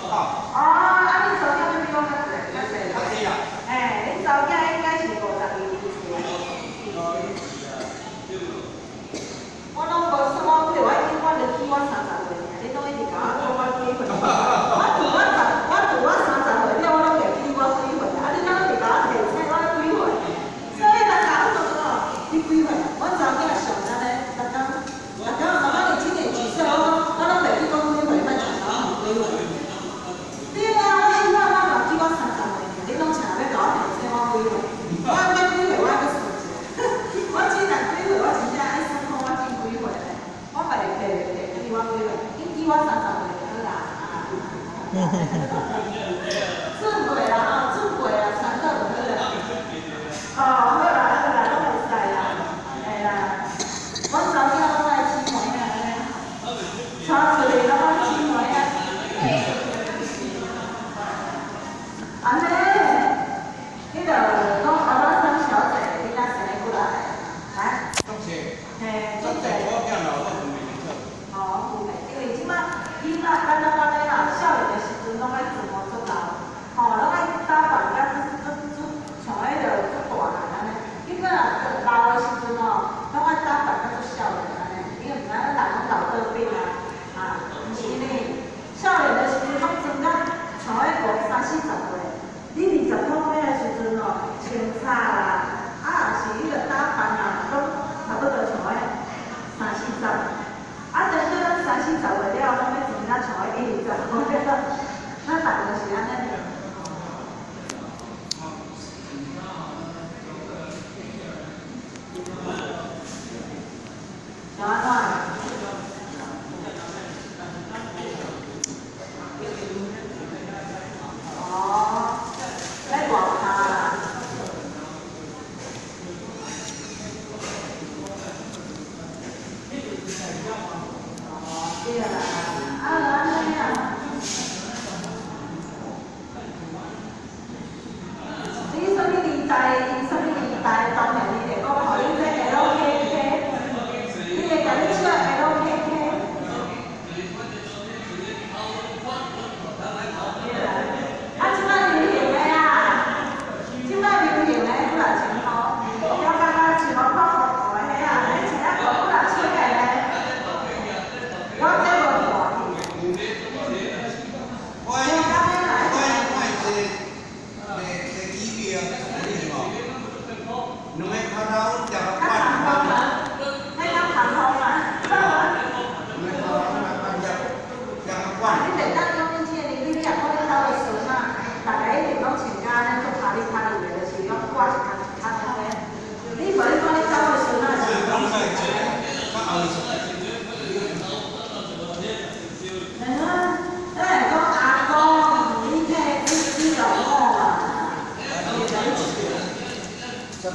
哦，啊，恁查某囝比我較濟，較細。嘿，恁查某囝應該是52年次。我攏無算我幾歲，我已經我就起我30歲爾，你攏一直共我講我幾歲。我拄我十，我拄我30歲了，我攏袂記我幾歲，啊，你哪攏一直共我提醒我幾歲？所以人講講你幾歲？阮查某囝上安呢，逐工逐工媽媽你今年幾歲？我講我攏袂記講幾歲，莫常共我問幾歲。對啊，我起碼我嘛記我30歲爾，你攏常欲共我提醒我幾歲？我欲幾歲我還閣算一下。我這若幾歲，我真正愛算看我這幾歲咧。我嘛會提提記我幾歲，你記我30歲就好啦。算過啦吼，算過啦，算到就好啦。哦，好啦好啦，攏會使啦，會啦。阮查某囝攏愛姊妹啊，按呢，娶出來攏愛姊妹啊。按呢，彼個講歐巴桑小姐，你若生過來，來，嘿，足濟。哦，有的，因為這擺囡仔咱攏按呢啦，少年的時陣攏愛裝模作老，吼，攏愛打扮甲足足足像彼個足大漢按呢。你若老的時陣吼，攏愛打扮甲足少年按呢，因為毋知影人攏老倒變啊，啊，毋是呢，少年的時陣攏裝甲像彼個三四十歲，你20箍歲的時陣吼，穿衫啦，啊，若是彼個打扮啊，攏差不多像彼三四十。啊，等到咱三四十歲了，攏欲裝甲像彼一二十歲了，咱人就是按呢。像按怎？哦，咧外跤啦。哦，對啦，啊，按呢啊。你啥物年代？啥物年代？當然你會講予你這 LKK，你會共你笑 LKK。對啦，啊，這擺流行的啊，這擺流行的幾若千箍，了感覺像我看糊塗的彼啊，彼一仔個幾若千的呢？我這無看去。較長風嘛，彼較長風嘛。啊，你袂當講恁這個年紀，你若講恁兜的孫仔，逐个一定攏穿甲按呢足趴哩趴哩的，就是講掛一工一工按呢。你無你看恁兜的孫仔是？嘿啊，咱會講阿公，你替你你老母啊，伊會共你笑。